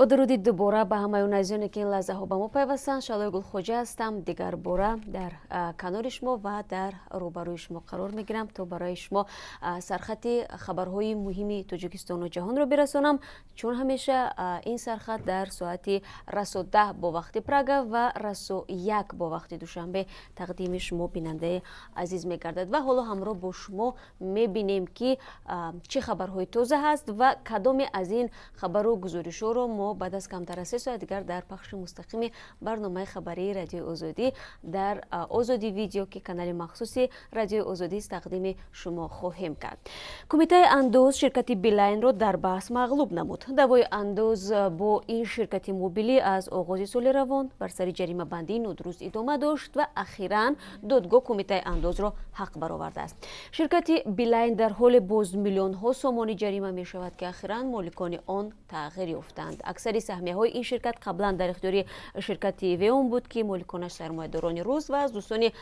Бо дуруди дубора ба ҳамаи он азизоне, ки ин лаҳзаҳо ба мо пайвастанд. Шалои Гулхоҷа ҳастам. Дигар бора дар канори шумо ва дар рӯбарӯи шумо қарор мегирам, то барои шумо сархати хабарҳои муҳими Тоҷикистону ҷаҳонро бирасонам. Чун ҳамеша, ин сархат дар соати расо 10 бо вақти Прага ва расо 1 бо вақти Душанбе тақдими шумо, бинандаи азиз, мегардад. Ва ҳоло ҳамроҳ бо шумо мебинем, ки чӣ хабарҳои тоза ҳаст ва кадоме аз ин хабару гузоришҳоро мо баъд аз камтар аз 3 соат дигар дар пахши мустақими барномаи хабарии Радиои Озодӣ дар Озодӣ Видео, ки канали махсуси Радиои Озодист, тақдими шумо хоҳем кард. Кумитаи андоз ширкати Билайнро дар баҳс мағлуб намуд. Даъвои андоз бо ин ширкати мобилӣ аз оғози соли равон бар сари ҷаримабандии нодуруст идома дошт ва ахиран додгоҳ кумитаи андозро ҳақ баровардааст. Ширкати Билайн дар ҳоле боз миллионҳо сомонӣ ҷарима мешавад, ки ахиран моликони он тағйир ёфтанд. Аксари саҳмияҳои ин ширкат қаблан дар ихтиёри ширкати Веон буд, ки моликонаш сармоядорони рус ва аз дӯстони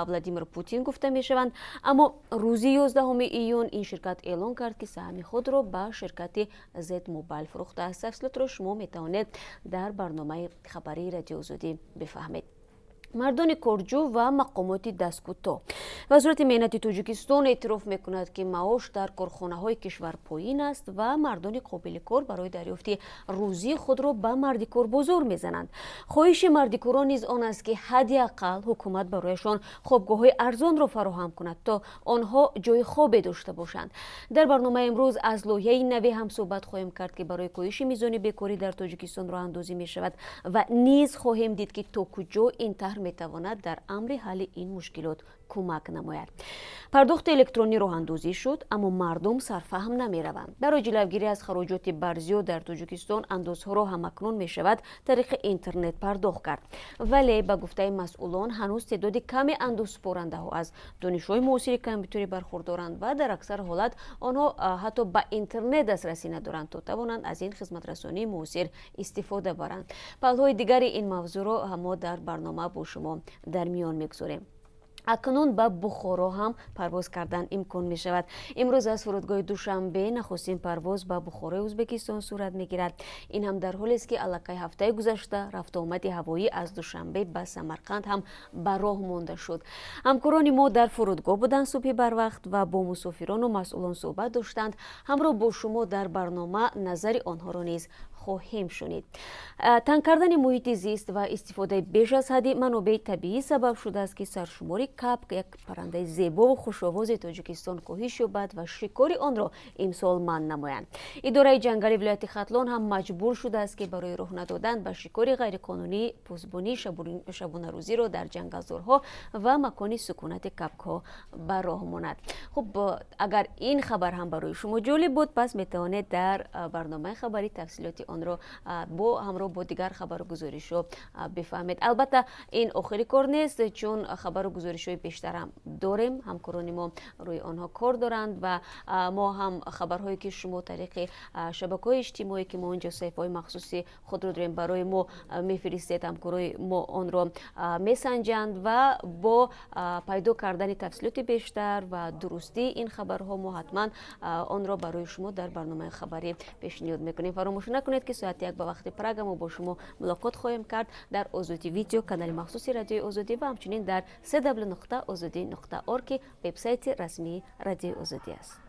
Владимир Путин гуфта мешаванд. Аммо рӯзи 11 июн ин ширкат эълон кард, ки саҳми худро ба ширкати Z Мобайл фурӯхтааст. Тафсилотро шумо метавонед дар барномаи хабарии Радиои Озодӣ бифаҳмед. Мардони корҷӯ ва мақомоти дасткӯтоҳ. Вазорати меҳнати Тоҷикистон эътироф мекунад, ки маош дар корхонаҳои кишвар поин аст ва мардони қобили кор барои дарёфти рӯзии худро ба мардикорбозор мезананд. Хоҳиши мардикорон низ он аст, ки ҳадди ақал ҳукумат барояшон хобгоҳҳои арзонро фароҳам кунад, то онҳо ҷои хобе дошта бошанд. Дар барномаи имрӯз аз лоиҳаи наве ҳам суҳбат хоҳем кард, ки барои коҳиши мизони бекорӣ дар Тоҷикистон роҳандозӣ мешавад, ва низ хоҳем дид, ки то куҷо ин тарҳ метавонад дар амри ҳалли ин мушкилот кӯмак намояд. Пардохти электронӣ роҳандозӣ шуд, аммо мардум сарфаҳм намераванд. Барои ҷилавгирӣ аз хароҷоти барзиёд дар Тоҷикистон андозҳоро ҳамакнун мешавад тариқи интернет пардохт кард. Вале ба гуфтаи масъулон, ҳанӯз теъдоди ками андозсупорандаҳо аз донишҳои муосири компютерӣ бархурдоранд ва дар аксар ҳолат онҳо ҳатто ба интернет дастрасӣ надоранд, то тавонанд аз ин хизматрасонии муосир истифода баранд. Паҳлӯҳои дигари ин мавзӯъро мо дар барнома бо шумо дар миён мегузорем. Акнун ба Бухоро ҳам парвоз кардан имкон мешавад. Имрӯз аз фурудгоҳи Душанбе нахустин парвоз ба Бухорои Ӯзбекистон сурат мегирад. Ин ҳам дар ҳолест, ки аллакай ҳафтаи гузашта рафтуомади ҳавоӣ аз Душанбе ба Самарқанд ҳам ба роҳ монда шуд. Ҳамкорони мо дар фурудгоҳ буданд субҳи барвақт ва бо мусофирону масъулон суҳбат доштанд. Ҳамроҳ бо шумо дар барнома назари онҳоро низ хоҳем шунид. Танг кардани муҳити зист ва истифодаи беш аз ҳадди манобеи табиӣ сабаб шудааст, ки саршумори кабк, як паррандаи зебову хушовози Тоҷикистон, коҳиш ёбад ва шикори онро имсол манъ намоянд. Идораи ҷангали вилояти Хатлон ҳам маҷбур шудааст, ки барои роҳ надодан ба шикори ғайриқонунии посбонии шабонарӯзиро дар ҷангалзорҳо ва макони сукунати кабкҳо ба роҳ монад. Хуб, агар ин хабар ҳам барои шумо ҷолиб буд, пас метавонед дар барномаи хабарӣ тафсилоти онро бо ҳамроҳ бо дигар хабару гузоришҳо бифаҳмед. Албатта, ин охири кор нест, чун хабару гузоришҳои бештарам дорем. Ҳамкорони мо рӯи онҳо кор доранд ва мо ҳам хабарҳое, ки шумо тариқи шабакаҳои иҷтимоӣ, ки мо онҷо саҳифаҳои махсуси худро дорем, барои мо мефиристед, ҳамкорои мо онро месанҷанд ва бо пайдо кардани тафсилоти бештар ва дурустии ин хабарҳо мо ҳатман онро барои шумо дар барномаи хабарӣ пешниҳод мекунем. Фаромӯш накунед, ки соати 1 ба вақти Прага мо бо шумо мулоқот хоҳем кард дар Озодӣ Видео, канали махсуси Радиои Озодӣ, ва ҳамчунин дар cw.ozodi.org, ки вебсайти расмии Радиои Озодӣ аст.